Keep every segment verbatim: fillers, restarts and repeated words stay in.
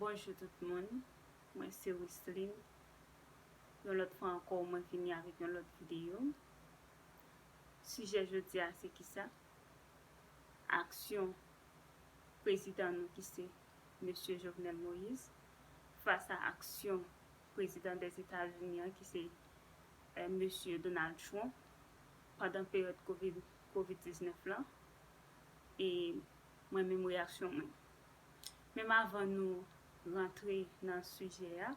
Bonjou tout moun, mwen se Wisline. Yon lòt fwa ankò, mwen vini avèk yon lòt videyo. Sijè jodi a se kisa? Aksyon prezidan nou ki se mesye Jovenel Moïse fas a aksyon prezidan Dèzetazini an ki se, eh, mesye Donald Trump pandan peryòd kovid, kovid diznèf lan. E mwen menm reyaksyon mwen. Menm avan nou rantre nan sijè a,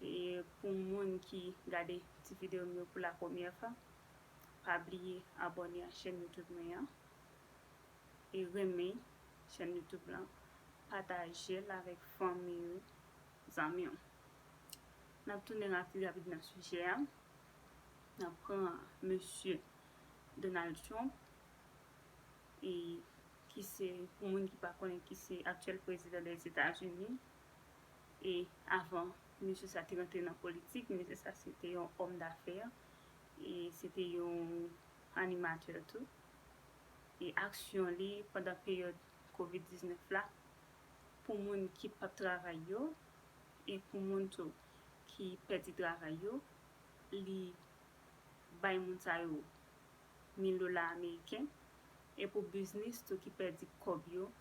e pou moun ki gade ti videyo m yo pou la premyè fwa, pa bliye abòne a chèn YouTube mwen an e renmen chèn YouTube lan, pataje l avèk fanmi w, zanmi w. N ap tounen rapid rapid nan sijè a. N ap pran mesye Donald Trump, e ki se, pou moun ki pa konnen, ki se aktyèl prezidan Dèzetazini. E avan mesye sa te rantre nan politik, mesye sa se te yon òm dafè, e se te yon animatè tou. E aksyon li pandan peryòd kovid diznèf la, pou moun ki p ap travay yo, e pou moun tou ki pèdi travay yo, li bay moun sa yo mil dola ameriken, e pou biznis tou ki pèdi kòb yo,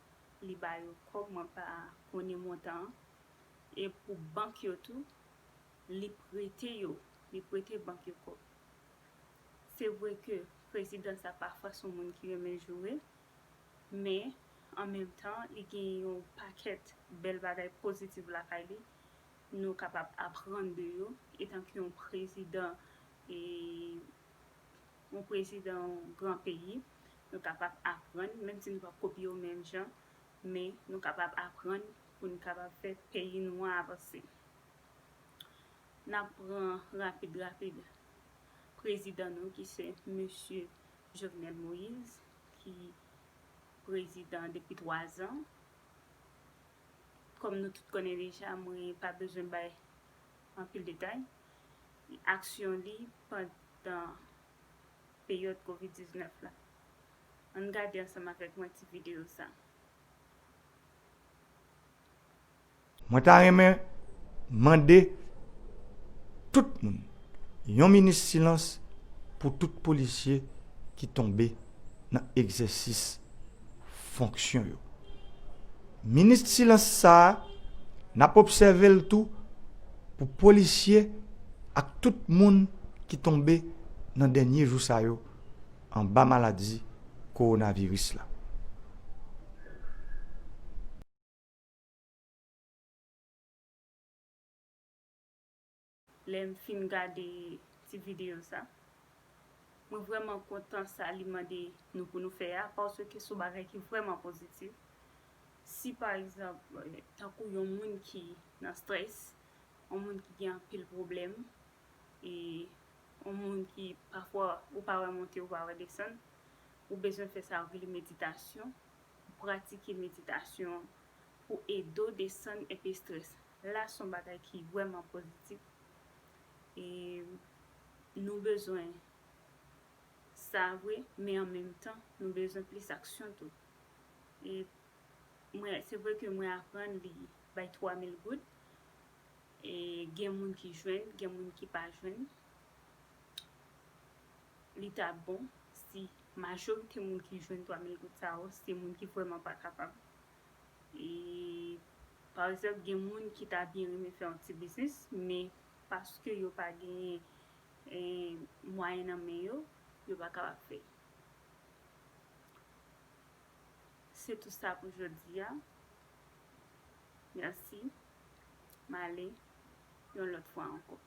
li ba yo kòb, mwen pa konnen montan an, e pou bank yo tou, li prete yo, li prete bank yo kòb. Se vre ke prezidan sa pafwa se yon moun ki renmen joure, men an menm tan, li gen yon pakèt bèl bagay pozitif lakay li. Nou kapab aprann de yo, etanke yon prezidan, e yon prezidan yon gran peyi, nou kapab aprann, menm si nou p ap kopye yo menm jan, men nou kapab aprann pou n kapab fè peyi nou an avanse. N ap pran rapid, rapid prezidan nou ki se mesye Jovenel Moïse, ki prezidan depi twa zan. Kòm nou tout konnen deja, mwen pa bezwen bay anpil detay. Aksyon li pandan peryòd kovid diznèf la. Ann gade ansanm avèk mwen ti videyo sa. Mwen ta renmen mande tout moun yon minit silans pou tout polisye ki tonbe nan egzèsis fonksyon yo. Minit silans sa a, n ap obsève l tou pou polisye ak tout moun ki tonbe nan dènye jou sa yo anba maladi kowonaviris la. Lè m fin gade ti videyo sa, mwen vrèman kontan sa li mande nou pou nou fè a, paske se yon bagay ki vrèman pozitif. Si, pa egzanp, eh, tankou yon moun ki nan strès, yon moun ki gen anpil pwoblèm, e yon moun ki pafwa ou pa wè monte, ou pa wè desann, ou bezwen fè sa yo rele meditasyon, ou pratike meditasyon pou ede w desann enpe strès. La se yon bagay ki vrèman pozitif. E nou bezwen sa vre, men an menm tan, nou bezwen plis aksyon tou. E mwen, se vre ke mwen aprann li bay twa mil goud. E gen moun ki jwenn, gen moun ki pa jwenn. Li ta bon si majorite moun ki jwenn twa mil goud sa yo, se moun ki vrèman pa kapab. E, pa egzanp, gen moun ki ta byen renmen fè yon ti biznis, men paske yo pa genyen, eh, mwayen nan men yo, yo pa kapab fè. Se tou sa pou jodi a. Mèsi. M ale yon lòt fwa ankò.